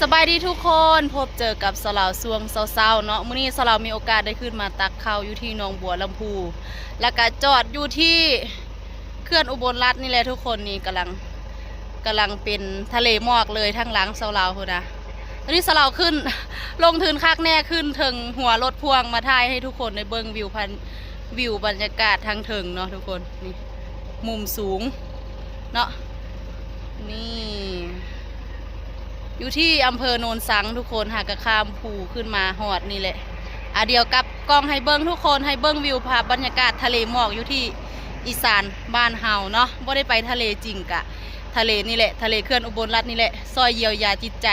ສະບາຍດີທຸກຄົນ, ພົບເຈີກັບສາວລາວຊ່ວງເຊົ້າໆເນາະ. ມື້ນີ້ສາວລາວມີໂອກາດໄດ້ຂຶ້ນມາຕັກເຂົ້າຢູ່ທີ່ໜອງບົວລຳພູ ແລ້ວກະຈອດຢູ່ທີ່ເຂື່ອນອຸບົນລັດນີ້ແຫຼະທຸກຄົນ. ນີ້ກຳລັງ ກຳລັງເປັນທະເລໝອກເລີຍທາງຫຼັງສາວລາວພຸ້ນນະ. ຕອນນີ້ສາວລາວຂຶ້ນ ລົງທຶນຄັກແນ່ ຂຶ້ນເທິງຫົວລົດພ່ວງມາຖ່າຍໃຫ້ທຸກຄົນໄດ້ເບິ່ງວິວພັນ ວິວບັນຍາກາດທາງເທິງເນາະທຸກຄົນ. ນີ້ມຸມສູງເນາະ. ນີ້ ຢູ່ທີ່ອຳເພີໂນນສັງທຸກຄົນ. ຫາກະຂ້າມພູຂຶ້ນມາຮອດນີ້ແຫຼະ. ອາ ດຽວກັບກ້ອງໃຫ້ເບິ່ງທຸກຄົນ ໃຫ້ເບິ່ງວິວພາບບັນຍາກາດທະເລໝອກຢູ່ທີ່ອີສານບ້ານເຮົາເນາະ. ບໍ່ໄດ້ໄປທະເລຈິງກະ ທະເລນີ້ແຫຼະ ທະເລເຂື່ອນອຸບົນລັດນີ້ແຫຼະ ຊ່ອຍຢຽວຢາຈິດໃຈ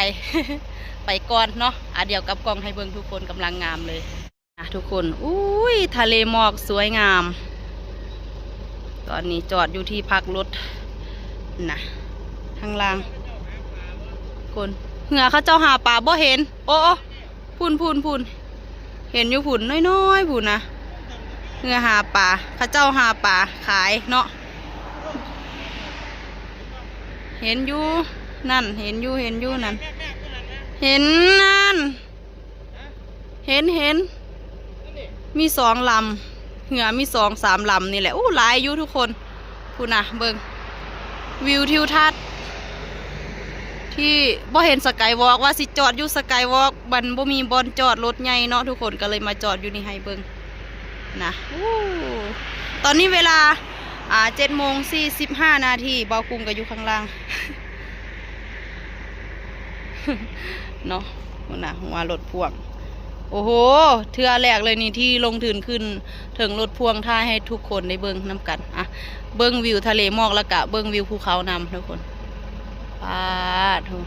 ໄປກ່ອນເນາະ. ອາ ດຽວກັບກ້ອງໃຫ້ເບິ່ງທຸກຄົນ ກຳລັງງາມເລີຍ. ອ່ະ ທຸກຄົນ ອຸ້ຍ ທະເລໝອກສວຍງາມ. ຕອນນີ້ຈອດຢູ່ທີ່ພັກລົດນະ ທາງລ່າງ ຄົນ ເຮືອເຂົາເຈົ້າຫາປາບໍ່ເຫັນ. ໂອ້ ໂອ້ ພຸ້ນ ພຸ້ນ ພຸ້ນ ເຫັນຢູ່ພຸ້ນ ນ້ອຍໆ ພຸ້ນນະ. ເຮືອຫາປາ ເຂົາເຈົ້າຫາປາຂາຍເນາະ. ເຫັນຢູ່ນັ້ນ ເຫັນຢູ່ ເຫັນຢູ່ນັ້ນ ເຫັນນັ້ນ. ເຫັນ ເຫັນ ມີສອງລຳ ເຮືອມີສອງສາມລຳນີ້ແຫຼະ. ໂອ້ ຫຼາຍຢູ່ທຸກຄົນ. ພຸ້ນນະ ເບິ່ງວິວທິວທັດ ທີ່ບໍ່ເຫັນສະກາຍວອກ ວ່າຊິຈອດຢູ່ສະກາຍວອກ ມັນບໍ່ມີບ່ອນຈອດລົດໃຫຍ່ເນາະທຸກຄົນ ກໍເລີຍມາຈອດຢູ່ນີ້ໃຫ້ເບິ່ງນະ. ໂອ້ ຕອນນີ້ເວລາ ອ່າ ເຈັດໂມງສີ່ສິບຫ້ານາທີ ບ່າວກຸ້ງກໍຢູ່ຂ້າງລ່າງ ເນາະ. ພຸ້ນນະ ຫົວລົດພ່ວງ. ໂອ້ໂຫ ເທື່ອແລກເລີຍນີ້ ທີ່ລົງທຶນຂຶ້ນເທິງລົດພ່ວງ ຖ່າຍໃຫ້ທຸກຄົນໄດ້ເບິ່ງນຳກັນ. ອ່ະ ເບິ່ງວິວທະເລໝອກ ແລ້ວກະເບິ່ງວິວພູເຂົານຳທຸກຄົນ. ປາດໂທ້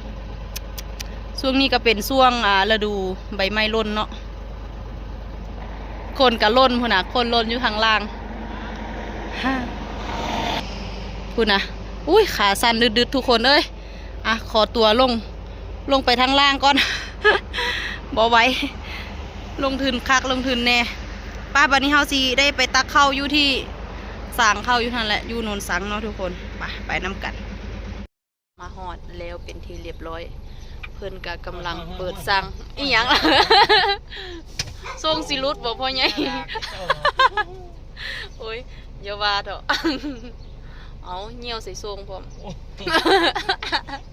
ຊ່ວງນີ້ກະເປັນຊ່ວງ ອ່າ ລະດູໃບໄມ້ຫຼົ່ນເນາະ. ຄົນກະຫຼົ່ນພຸ້ນນະ ຄົນຫຼົ່ນຢູ່ທາງລ່າງ ພຸ້ນນະ. ອຸ້ຍ ຂາສັ່ນດຶດໆ ທຸກຄົນເອີຍ. ອ່ະ ຂໍຕົວລົງ ລົງໄປທາງລ່າງກ່ອນ ບໍ່ໄຫວ ລົງທຶນຄັກລົງທຶນແນ່. ໄປ ບາດນີ້ເຮົາຊິໄດ້ໄປຕັກເຂົ້າຢູ່ທີ່ສາງເຂົ້າຢູ່ຫັ້ນແຫຼະ ຢູ່ໂນນສັງເນາະທຸກຄົນ. ໄປ ໄປນຳກັນ. ມາຮອດແລ້ວເປັນທີ່ລຽບຮ້ອຍ ເພິ່ນກະກຳລັງເປີດສັ່ງ ອີ່ຫຍັງ ສົ່ງຊິຫຼຸດບໍ່ພໍ່ໃຫຍ່? ໂອ້ຍ ຢ່າວ່າເຖາະ. ເອົາ ຍ່ຽວໃສ່ໂສ້ງພ້ອມ.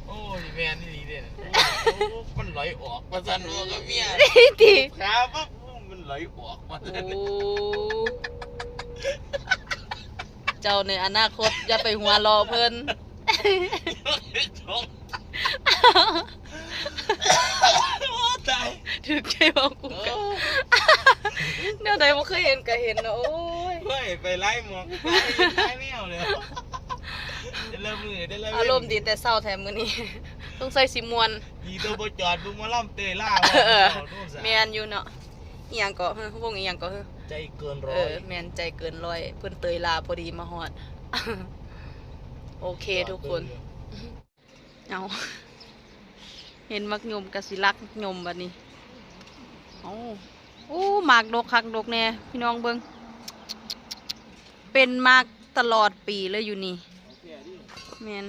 ໂອ້ຍ ແມ່ນອີ່ຫຼີເດ້. ໂອ້ ມັນໄຫຼອອກວ່າຊັ້ນ ເວົ້າກັບເມຍ ຕິ ຂາປັບ ໂອ້ ມັນໄຫຼອອກວ່າຊັ້ນ. ໂອ້ ເຈົ້າໃນອະນາຄົດຢ່າໄປຫົວເລາະເພິ່ນ. ໂອ້ ຕາຍ ຖືກໃຈເວົ້າກູກະ ເອີ ແນວໃດບໍ່ເຄີຍເຫັນກະເຫັນເນາະ. ໂອ້ຍ ເອີຍ ໄປຫຼາຍໝ່ອງ ຫຼາຍແນວແລ້ວ. ແຕ່ລະມື້ ແຕ່ລະເວັນ ອາລົມດີແຕ່ເຊົ້າແທ້ມື້ນີ້ ສົງໄສຊິມ່ວນ. ດີແຕ່ບໍ່ຈອດເບິ່ງໝໍລຳເຕີຍລາວ. ເອີ ແມ່ນຢູ່ເນາະ. ອີ່ຫຍັງເກາະ ວົງອີ່ຫຍັງເກາະ? ໃຈເກີນຮ້ອຍ. ເອີ ແມ່ນ ໃຈເກີນຮ້ອຍ ເພິ່ນເຕີຍລາພໍດີມາຮອດ. ໂອເຄທຸກຄົນ. ເອົາ ເຫັນໝາກຍົມກະຊິລັກຍົມບາດນີ້. ເອົາ ໂອ້ ໝາກດົກຄັກດົກແນ່ ພີ່ນ້ອງເບິ່ງ ເປັນໝາກຕະຫຼອດປີເລີຍຢູ່ນີ້. ແມ່ນ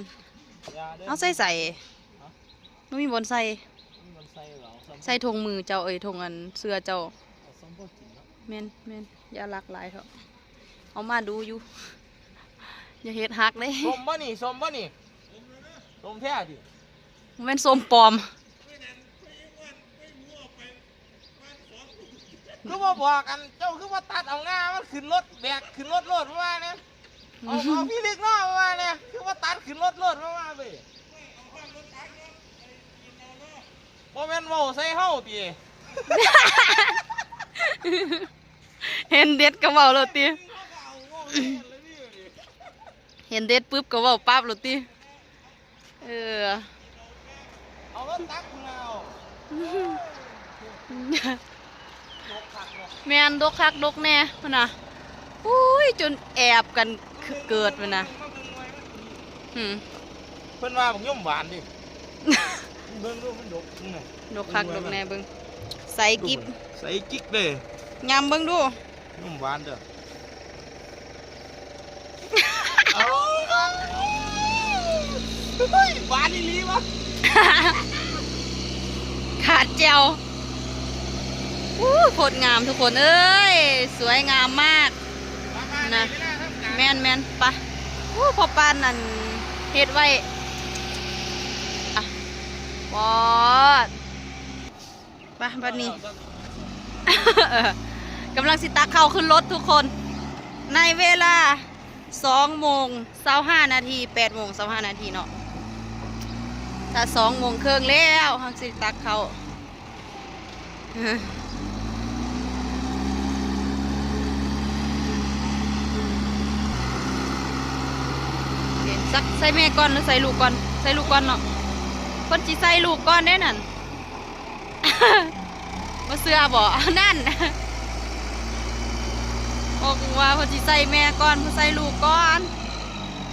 ເອົາໃສ່ໃສ? ບໍ່ມີບ່ອນໃສ່ ໃສ່ຖົງມືເຈົ້າ ເອີຍ ຖົງອັນເສື້ອເຈົ້າ. ແມ່ນ ແມ່ນ ຢ່າລັກຫຼາຍເຖາະ ເອົາມາດູຢູ່ ຢ່າເຮັດຫັກເດ້. ສົ້ມບໍ່ນີ້ ສົ້ມບໍ່ນີ້? ສົ້ມແທ້ຕິ? ບໍ່ແມ່ນສົ້ມປອມ. ຄືບໍ່ບອກກັນ ເຈົ້າຄືບໍ່ຕັດເອົາງ່າມັນຂຶ້ນລົດ ແບກຂຶ້ນລົດໂລດ ມາວ່າແນ່. ເອົາ ເອົາພີລິກເນາະ ມາວ່າແນ່ ຄືບໍ່ຕັດຂຶ້ນລົດໂລດ ມາວ່າເວີຍ. ບໍ່ແມ່ນເວົ້າໃສ່ເຮົາຕິ? ເຫັນເດັດກະເວົ້າໂລດຕິ? ເຫັນເດັດປຶບກະເວົ້າປັບໂລດຕິ? ເອີ ເອົາລົດຕັກເອົາ. ແມ່ນ ດົກຄັກດົກແນ່ພຸ້ນນະ. ໂອ້ຍ ຈົນແອບກັນເກີດພຸ້ນນະ. ຫື ເພິ່ນວ່າບັກຍົມຫວານເດ້. ເບິ່ງດູ ມັນດົກ ເບິ່ງນະ ດົກຄັກດົກແນ່ເບິ່ງ. ໃສກິບ ໃສກິກເດ້. ຍຳເບິ່ງດູ. ນົມຫວານເດີ້. ເອົາ ເຮີ້ຍ ຫວານອີ່ຫຼີວະ. ແຈ່ວ ໂອ້ຍ ໂຄດງາມທຸກຄົນເອີຍ ສວຍງາມມາກນະ. ແມ່ນໆ ໄປ. ໂອ້ ພໍ່ປານນັ້ນເຮັດໄວ້ ອະ ປອດ ໄປ ບັດນີ້ ກຳລັງຊິຕັກເຂົ້າຂຶ້ນລົດທຸກຄົນ ໃນເວລາ ສອງໂມງຊາວຫ້ານາທີ ແປດໂມງຊາວຫ້ານາທີເນາະ. ຖ້າສອງໂມງເຄິ່ງແລ້ວ ເຮົາຊິຕັກເຂົ້າ. ໃສ່ແມ່ກ່ອນ ຫຼື ໃສ່ລູກກ່ອນ? ໃສ່ລູກກ່ອນເນາະ. ເພິ່ນຊິໃສ່ລູກກ່ອນເດ້ນັ້ນ. ບໍ່ເຊື່ອບໍ? ນັ້ນ ບອກວ່າເພິ່ນຊິໃສ່ແມ່ກ່ອນ ເພິ່ນໃສ່ລູກກ່ອນ.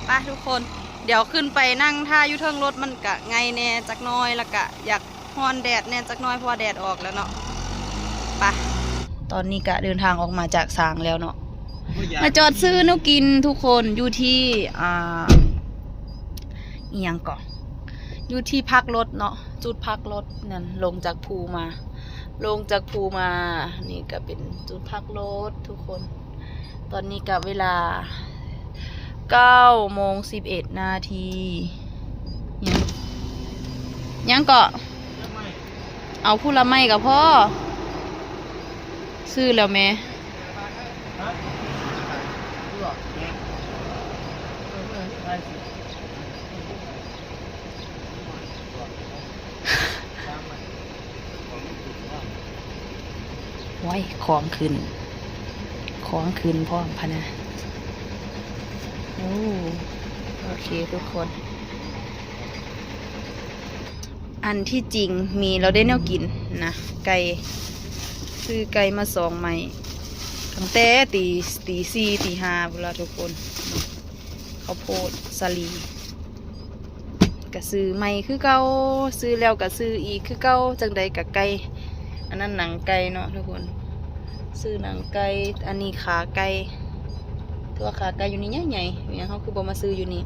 ໄປທຸກຄົນ ດຽວຂຶ້ນໄປນັ່ງຖ້າຢູ່ເທິງລົດ ມັນກະໄງ່ແດ່ຈັກໜ້ອຍ ແລ້ວກະຢາກຮ້ອນແດດແດ່ຈັກໜ້ອຍ ເພາະວ່າແດດອອກແລ້ວເນາະ. ໄປ ຕອນນີ້ກະເດີນທາງອອກມາຈາກສາງແລ້ວເນາະ ມາຈອດຊື້ແນວກິນທຸກຄົນ ຢູ່ທີ່ ອ່າ ອີ່ຫຍັງເກາະ ຢູ່ທີ່ພັກລົດເນາະ ຈຸດພັກລົດນັ້ນ ລົງຈາກພູມາ ລົງຈາກພູມາ ນີ້ກະເປັນຈຸດພັກລົດທຸກຄົນ. ຕອນນີ້ກະເວລາເກົ້າໂມງສິບເອັດນາທີ. ຫຍັງ ຫຍັງເກາະ? ເອົາຜູ້ລະໄມ້ກະພໍ ຊື້ແລ້ວແມ. ໂອ້ຍ ຂອງຂຶ້ນ ຂອງຂຶ້ນພ້ອມພະນະ. ໂອ້ ໂອເຄທຸກຄົນ ອັນທີ່ຈິງມີແລ້ວເດ້ແນວກິນນະ ໄກ່ ຊື້ໄກ່ມາສອງໄມ້ ຕັ້ງແຕ່ຕີ ຕີສີ່ ຕີຫ້າພຸ້ນລະທຸກຄົນ. ເຂົ້າໂພດສາລີ ກະຊື້ໃໝ່ຄືເກົ່າ ຊື້ແລ້ວກະຊື້ອີກຄືເກົ່າ. ຈັ່ງໃດກະໄກ່ ອັນນັ້ນໜັງໄກ່ເນາະທຸກຄົນ ຊື້ໜັງໄກ່. ອັນນີ້ຂາໄກ່ ແຕ່ວ່າຂາໄກ່ຢູ່ນີ້ໃຫຍ່ໆ ເປັນຫຍັງເຮົາຄືບໍ່ມາຊື້ຢູ່ນີ້?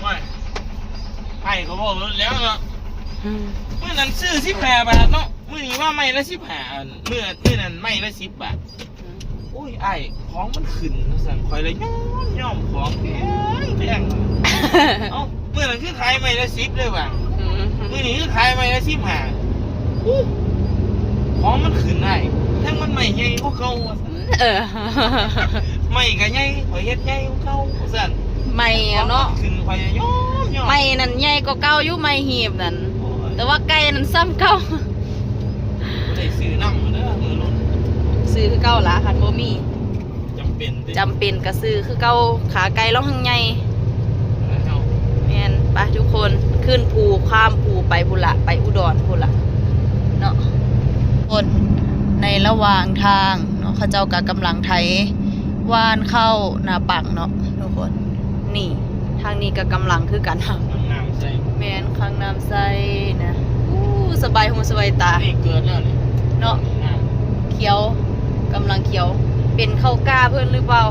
ໂອ້ຍ ອ້າຍກະເວົ້າແລ້ວເນາະ ອືມ ມື້ນັ້ນຊື້ສິບຫ້າບາດເນາະ ມື້ນີ້ວ່າໄມ້ລະສິບຫ້າ ອັນ ມື້ ມື້ນັ້ນໄມ້ລະສິບບາດ. ໂອ້ຍ ອ້າຍ ຂອງມັນຂຶ້ນວ່າຊັ້ນ ຂ້ອຍລະຍອມ ຍອມຂອງແພງ ແພງ. ເອົ້າ ມື້ນັ້ນຄືຂາຍໄມ້ລະສິບເລີຍວ່າ ອືມ ມື້ນີ້ຄືຂາຍໄມ້ລະສິບຫ້າ. ໂອ້ ຂອງມັນຂຶ້ນອ້າຍ ແຕ່ມັນໄມ້ໃຫຍ່ກວ່າເກົ່າວ່າຊັ້ນ. ເອີ ໄມ້ກະໃຫຍ່ ຂ້ອຍເຮັດໃຫຍ່ກວ່າເກົ່າວ່າຊັ້ນ. ໄມ້ເນາະ ຂອງມັນຂຶ້ນ ຂ້ອຍຍອມ ຍອມ. ໄມ້ນັ້ນໃຫຍ່ກວ່າເກົ່າຢູ່ ໄມ້ຮີບນັ້ນ. ໂອ້ຍ ແຕ່ວ່າໄກ່ນັ້ນສ່ຳເກົ່າ. ບໍ່ໄດ້ຊື້ນຳເດີມື້ລຸ້ນ ຊື້ຄືເກົ່າລະ ຄັນບໍ່ມີ ຈຳເປັນເດ້ ຈຳເປັນກະຊື້ຄືເກົ່າ. ຂາໄກ່ລາວຫັ້ນໃຫຍ່ ແມ່ນ. ໄປທຸກຄົນ ຂຶ້ນພູ ຂ້າມພູໄປພຸ້ນລະ ໄປອຸດອນພຸ້ນລະເນາະ. ຄົນ ໃນລະຫວ່າງທາງເນາະ ເຂົາເຈົ້າກະກຳລັງໄຖຫວ່ານເຂົ້ານາປັງເນາະທຸກຄົນ. ນີ້ ທາງນີ້ກະກຳລັງຄືກັນ ແມ່ນ ຄັງນ້ຳໃສນະ. ອູ້ ສະບາຍຫູສະບາຍຕາ ນີ້ເກີດແລ້ວນີ້ເນາະ ຂຽວ ກຳລັງຂຽວ ເປັນເຂົ້າກ້າເພິ່ນຫຼືເປົ່າ?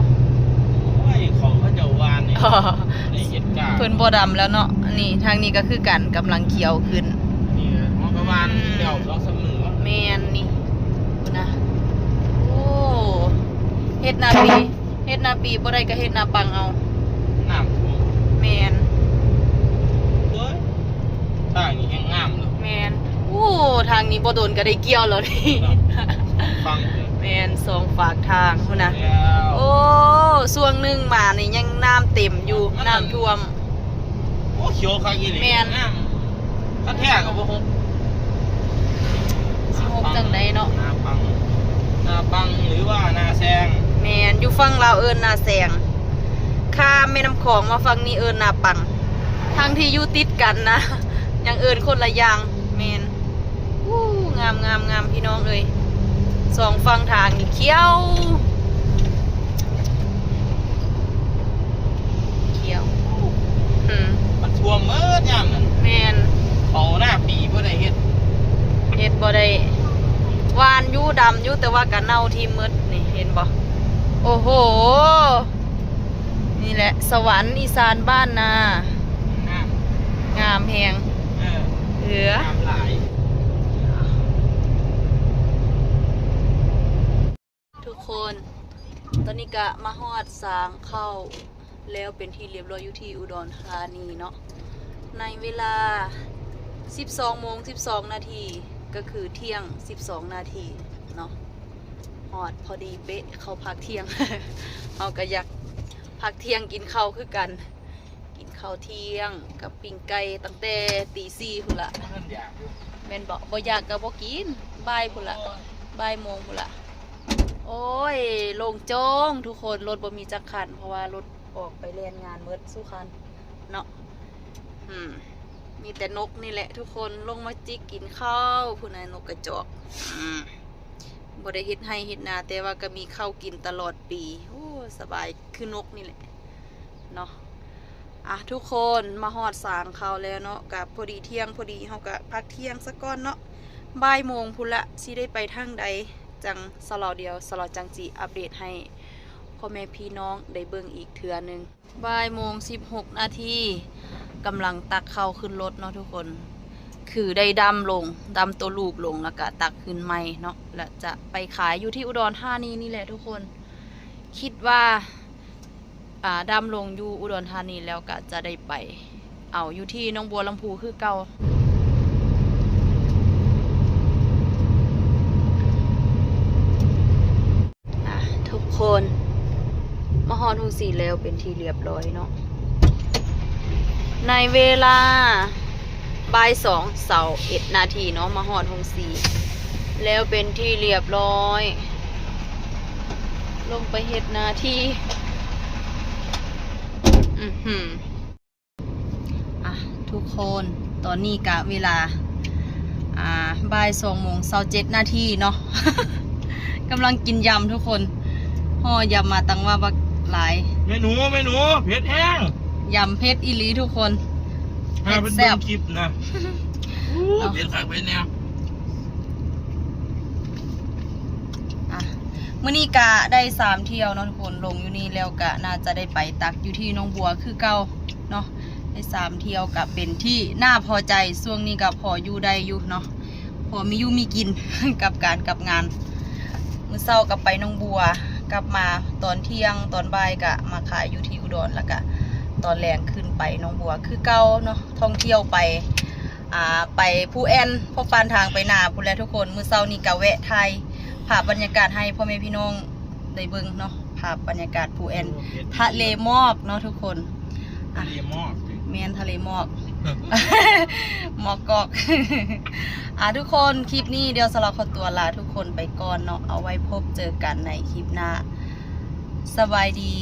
ໂອ້ຍ ເຂົາ ເຂົາເຈົ້າຫວ່ານນີ້ ໄດ້ເຮັດກ້າ ເພິ່ນບໍ່ດຳແລ້ວເນາະ. ນີ້ ທາງນີ້ກະຄືກັນ ກຳລັງຂຽວຂຶ້ນ. ນີ້ເຮົາກະຫວ່ານແລ້ວສອງສາມມື້ແລ້ວ ແມ່ນ. ນີ້ ພຸ້ນນະ ໂອ້ ເຮັດນາປີ ເຮັດນາປີບໍ່ໄດ້ກະເຮັດນາປັງເອົາ ນ້ຳຖ້ວມ. ແມ່ນ ໂອ້ຍ ທາງນີ້ແຮງງາມເລີຍ. ແມ່ນ. ໂອ້ ທາງນີ້ບໍ່ດົນກະໄດ້ກ່ຽວແລ້ວນີ້ ເນາະ ຟັງເດີ ແມ່ນ ສອງຟາກທາງພຸ້ນນະ. ແລ້ວ ໂອ້ ຊ່ວງໜຶ່ງມານີ້ຍັງນ້ຳເຕັມຢູ່ ມັນ ນ້ຳຖ້ວມ. ໂອ້ ຂຽວຄັກອີ່ຫຼີ ແມ່ນ ງາມ. ຄັນແທ້ກະບໍ່ຫົກ ຊິຫົກຈັ່ງໃດເນາະ. ນາປັງ ນາປັງ ຫຼືວ່ານາແຊງ. ແມ່ນ ຢູ່ຝັ່ງລາວເອີ້ນນາແຊງ ຂ້າມແມ່ນ້ຳຂອງມາຝັ່ງນີ້ເອີ້ນນາປັງ ທັງທີ່ຢູ່ຕິດກັນນະ ຍັງເອີ້ນຄົນລະຢ່າງ. ແມ່ນ. ອູ້ ງາມ ງາມ ງາມ ພີ່ນ້ອງເອີຍ ສອງຝັ່ງທາງນີ້ຂຽວ ຂຽວ. ອືມ ມັນຖ້ວມເໝິດຍາມນັ້ນ. ແມ່ນ. ເຂົ້ານາປີບໍ່ໄດ້ເຮັດ ເຮັດບໍ່ໄດ້ ຫວ່ານຢູ່ ດຳຢູ່ ແຕ່ວ່າກະເນົ່າຖິ້ມເໝິດນີ້ ເຫັນບໍ່? ໂອ້ໂຫ ນີ້ແຫຼະ ສະຫວັນອີສານບ້ານນາ ງາມ ງາມແຮງ. ເອີ ເອີ ເຫຼືອ ທຸກຄົນ ຕອນນີ້ກະມາຮອດສາງເຂົ້າແລ້ວເປັນທີ່ລຽບຮ້ອຍ ຢູ່ທີ່ອຸດອນທານີເນາະ ໃນເວລາສິບສອງໂມງສິບສອງນາທີ ກະຄືທ່ຽງສິບສອງນາທີເນາະ ຮອດພໍດີເປະເຂົ້າພັກທ່ຽງ ເຮົາກະຢາກພັກທ່ຽງກິນເຂົ້າຄືກັນ. ກິນເຂົ້າທ່ຽງກັບປີ້ງໄກ່ຕັ້ງແຕ່ຕີສີ່ພຸ້ນລະ ບໍ່ທັນຢາກຢູ່ ແມ່ນບໍ່? ບໍ່ຢາກກະບໍ່ກິນ ບ່າຍພຸ້ນລະ ໂອ້ຍ ບ່າຍໂມງພຸ້ນລະ ໂອ້ຍ ໂລ່ງໂຈ້ງທຸກຄົນ ລົດບໍ່ມີຈັກຄັນ ເພາະວ່າລົດອອກໄປແລ່ນງານໝົດສູ່ຄັນເນາະ ອືມ ມີແຕ່ນົກນີ້ແຫຼະທຸກຄົນ ລົງມາຈິກກິນເຂົ້າ ພຸ້ນນະ ນົກກະຈອກ ອືມ ບໍ່ໄດ້ເຮັດໄຮ່ເຮັດນາ ແຕ່ວ່າກະມີເຂົ້າກິນຕະຫຼອດປີ ໂອ້ ສະບາຍຄືນົກນີ້ແຫຼະ. ເນາະ ອ່ະ ທຸກຄົນ ມາຮອດສາງເຂົ້າແລ້ວເນາະ ກະພໍດີທ່ຽງ ພໍດີເຮົາກະພັກທ່ຽງສາກ່ອນເນາະ ບ່າຍໂມງພຸ້ນລະ ຊິໄດ້ໄປທາງໃດ ຈັ່ງສາວດຽວ ສາວຈັງຊິອັບເດດໃຫ້ພໍ່ແມ່ພີ່ນ້ອງໄດ້ເບິ່ງອີກເທື່ອໜຶ່ງ ບ່າຍໂມງສິບຫົກນາທີ ກຳລັງຕັກເຂົ້າຂຶ້ນລົດເນາະທຸກຄົນ ຄືໄດ້ດຳລົງ ດຳໂຕລູກລົງ ແລ້ວກະຕັກຂຶ້ນໃໝ່ເນາະ ແລ້ວຈະໄປຂາຍຢູ່ທີ່ອຸດອນທານີນີ້ແຫຼະທຸກຄົນ ຄິດວ່າ ອ່າ ດຳລົງຢູ່ອຸດອນທານີແລ້ວກະຈະໄດ້ໄປເອົາຢູ່ທີ່ໜອງບົວລຳພູຄືເກົ່າ ອ່າ ທຸກຄົນ ມາຮອດໂຮງສີແລ້ວເປັນທີ່ລຽບຮ້ອຍເນາະ ໃນເວລາ ບ່າຍສອງຊາວເອັດນາທີເນາະ ມາຮອດໂຮງສີແລ້ວເປັນທີ່ລຽບຮ້ອຍ ລົງໄປເຮັດໜ້າທີ່ ອືຫື ອ່ະ ທຸກຄົນ ຕອນນີ້ກະເວລາ ອ່າ ບ່າຍສອງໂມງຊາວເຈັດນາທີເນາະ ກຳລັງກິນຢຳທຸກຄົນ ຫໍ່ຢຳມາຕັ້ງວ່າບັກຫຼາຍ ແມ່ໜູ ແມ່ໜູ ເຜັດແຮງ ຢຳເຜັດອີ່ຫຼີທຸກຄົນ ຫາເພິ່ນເບິ່ງຄລິບນະ ເນາະ ເຜັດຄັກເຜັດແນ່ ອ່ະ ມື້ນີ້ກະໄດ້ສາມທ່ຽວເນາະທຸກຄົນ ລົງຢູ່ນີ້ແລ້ວກະໜ້າຈະໄດ້ໄປຕັກຢູ່ທີ່ໜອງບົວຄືເກົ່າເນາະ ໄດ້ສາມທ່ຽວກະເປັນທີ່ໜ້າພໍໃຈ ຊ່ວງນີ້ກະພໍຢູ່ໄດ້ຢູ່ເນາະ ພໍມີຢູ່ມີກິນ ກັບການກັບງານ ມື້ເຊົ້າກະໄປໜອງບົວ ກັບມາຕອນທ່ຽງ ຕອນບ່າຍກະມາຂາຍຢູ່ທີ່ອຸດອນ ແລ້ວກະຕອນແລງຂຶ້ນໄປໜອງບົວຄືເກົ່າເນາະ ທ່ອງທ່ຽວໄປ ອ່າ ໄປພູແອ່ນ ພໍປານທາງໄປໜ້າພຸ້ນແຫຼະທຸກຄົນ ມື້ເຊົ້ານີ້ກະແວະຖ່າຍພາບບັນຍາກາດໃຫ້ພໍ່ແມ່ພີ່ນ້ອງໄດ້ເບິ່ງເນາະ ພາບບັນຍາກາດພູແອ່ນ ໂອ້ ເຫັນ ທະເລໝອກເນາະທຸກຄົນ ອ່ະ ທະເລໝອກ ແມ່ນ ທະເລໝອກ ໝອກກອກ ອ່າ ທຸກຄົນ ຄລິບນີ້ດຽວສາວລາວຂໍຕົວລາທຸກຄົນໄປກ່ອນເນາະ ເອົາໄວ້ພົບເຈີກັນໃນຄລິບໜ້າ ສະບາຍດີ.